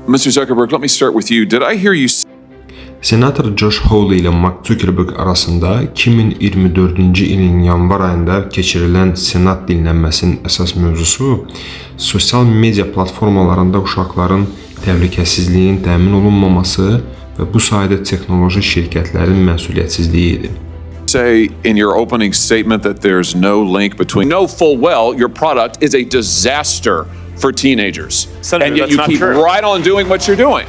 Mr. Zuckerberg, let me start with you. Did I hear you Senator Josh Hawley ilə Mark Zuckerberg arasında 2024-cü ilin yanvar ayında keçirilən Senat dinlənməsinin əsas mövzusu sosial media platformalarında uşaqların təhlükəsizliyinin təmin olunmaması və bu sahədə texnoloji şirkətlərin məsuliyyətsizliyi idi. Say in your opening statement that there's no link between know full well your product is a disaster for teenagers? Senator, And yet that's you not keep true. Right on doing what you're doing.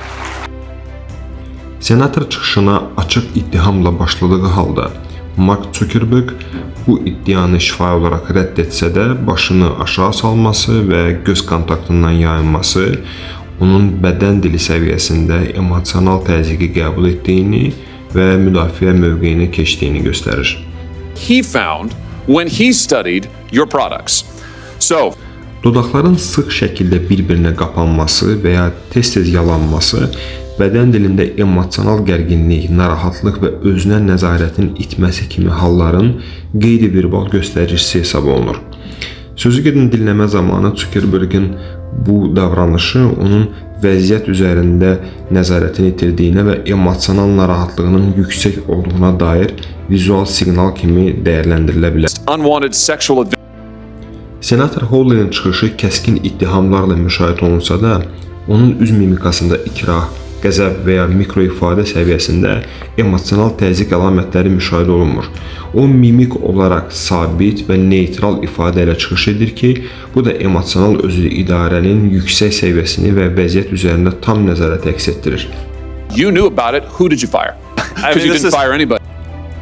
Senator çıxışına açıq ittihamla başladığı halda Mark Zuckerberg bu iddianı şifahi olaraq rədd etsə də, başını aşağı salması və göz kontaktından yayınması onun bədən dili səviyyəsində emosional təzyiqi qəbul etdiyini və müdafiə mövqeyinə keçdiyini göstərir. He found when he studied your products. So, Dodaqların sıx şəkildə bir-birinə qapanması və ya tez-tez yalanması bədən dilində emosional gərginlik, narahatlıq və özünə nəzarətin itməsi kimi halların qeyri-verbal göstəricisi hesab olunur. Sözü gedən dinləmə zamanı Zuckerbergin bu davranışı onun vəziyyət üzərində nəzarətini itirdiyinə və emosional narahatlığının yüksək olduğuna dair vizual siqnal kimi dəyərləndirilə bilər. Unwanted sexual Senator Hawley-nin çıxışı kəskin ittihamlarla müşayiət olunsa da, onun üz mimikasında ikrah, qəzəb və ya mikroifadə səviyyəsində emosional təzyiq əlamətləri müşahidə olunmur. O mimik olaraq sabit və neytral ifadə ilə çıxış edir ki, bu da emosional özü idarənin yüksək səviyyəsini və vəziyyət üzərində tam nəzarəti əks etdirir. You knew about it. Who did you fire? I Because mean, you this didn't is fire anybody.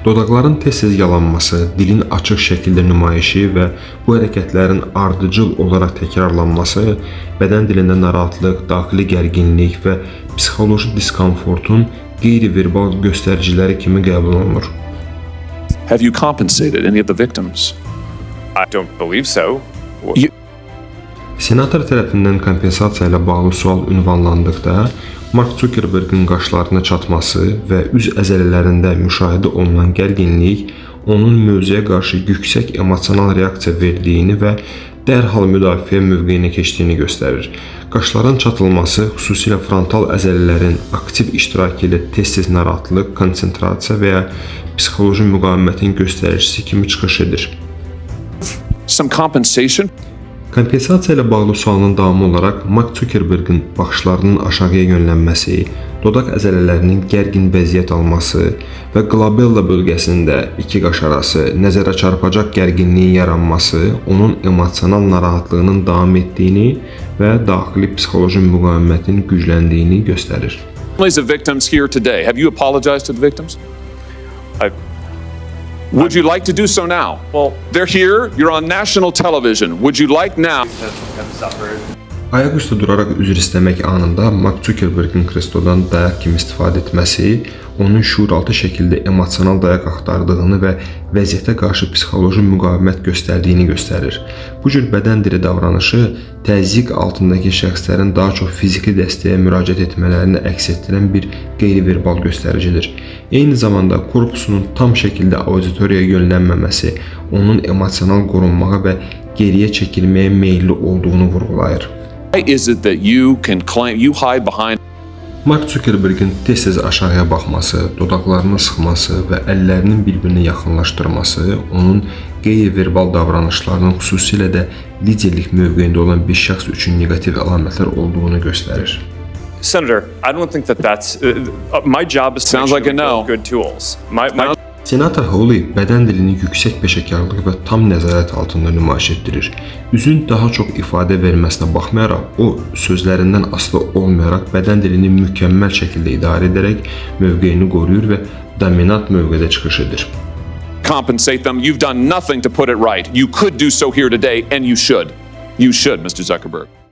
Dodaqların tez-tez yalanması, dilin açıq şəkildə nümayişi və bu hərəkətlərin ardıcıl olaraq təkrarlanması bədən dilində narahatlıq, daxili gərginlik və psixoloji diskomfortun qeyri-verbal göstəriciləri kimi qəbul olunur. Have you compensated any of the victims? I don't believe so. Senator tərəfindən kompensasiya ilə bağlı sual ünvanlandıqda, Mark Zuckerbergin qaşlarını çatması və üz əzələlərində müşahidə olunan gərginlik onun mövzuya qarşı yüksək emosional reaksiya verdiyini və dərhal müdafiə mövqeyinə keçdiyini göstərir. Qaşların çatılması xüsusilə frontal əzələlərin aktiv iştirakı ilə tez-tez narahatlıq, konsentrasiya və ya psixoloji müqavimətin göstəricisi kimi çıxış edir. Some compensation Kompensasiya ilə bağlı sualın davamı olaraq Mark Zuckerbergin baxışlarının aşağıya yönlənməsi, dodaq əzələlərinin gərgin vəziyyət alması və glabella bölgəsində iki qaş arası nəzərə çarpacaq gərginliyin yaranması onun emosional narahatlığının davam etdiyini və daxili psixoloji müqavimətin gücləndiyini göstərir. Families of victims here today. Have you apologized to the victims? I, Would you like to do so now? Well- They're here. You're on national television. Would you like now? Have suffered. Ayaq üstə duraraq üzr istəmək anında Mark Zuckerbergin kreslodan dayaq kimi istifadə etməsi onun şüuraltı şəkildə emosional dayaq axtardığını və vəziyyətə qarşı psixoloji müqavimət göstərdiyini göstərir. Bu cür bədən dili davranışı təzyiq altındakı şəxslərin daha çox fiziki dəstəyə müraciət etmələrini əks etdirən bir qeyri-verbal göstəricidir. Eyni zamanda korpusunun tam şəkildə auditoriyaya yönlənməməsi onun emosional qorunmağa və geriyə çəkilməyə meyilli olduğunu vurğulayır. Why is it that you can claim you hide behind Mark Zuckerbergin tez-tez aşağıya baxması, dodaqlarını sıxması və əllərinin bir-birinə yaxınlaşdırması onun qeyri-verbal davranışlarının xüsusilə də liderlik mövqeyində olan bir şəxs üçün neqativ əlamətlər olduğunu göstərir. Senator, I don't think that that's my job is to Sounds make like sure a we no. build good tools. My Senator Hawley bədən dilini yüksək peşəkarlıq və tam nəzarət altında nümayiş etdirir. Üzün daha çox ifadə verməsinə baxmayaraq, o sözlərindən asılı olmayaraq bədən dilini mükəmməl şəkildə idarə edərək mövqeyini qoruyur və dominant mövqedə çıxış edir. Compensate them? You've done nothing to put it right. You could do so here today, and you should. You should, Mr. Zuckerberg.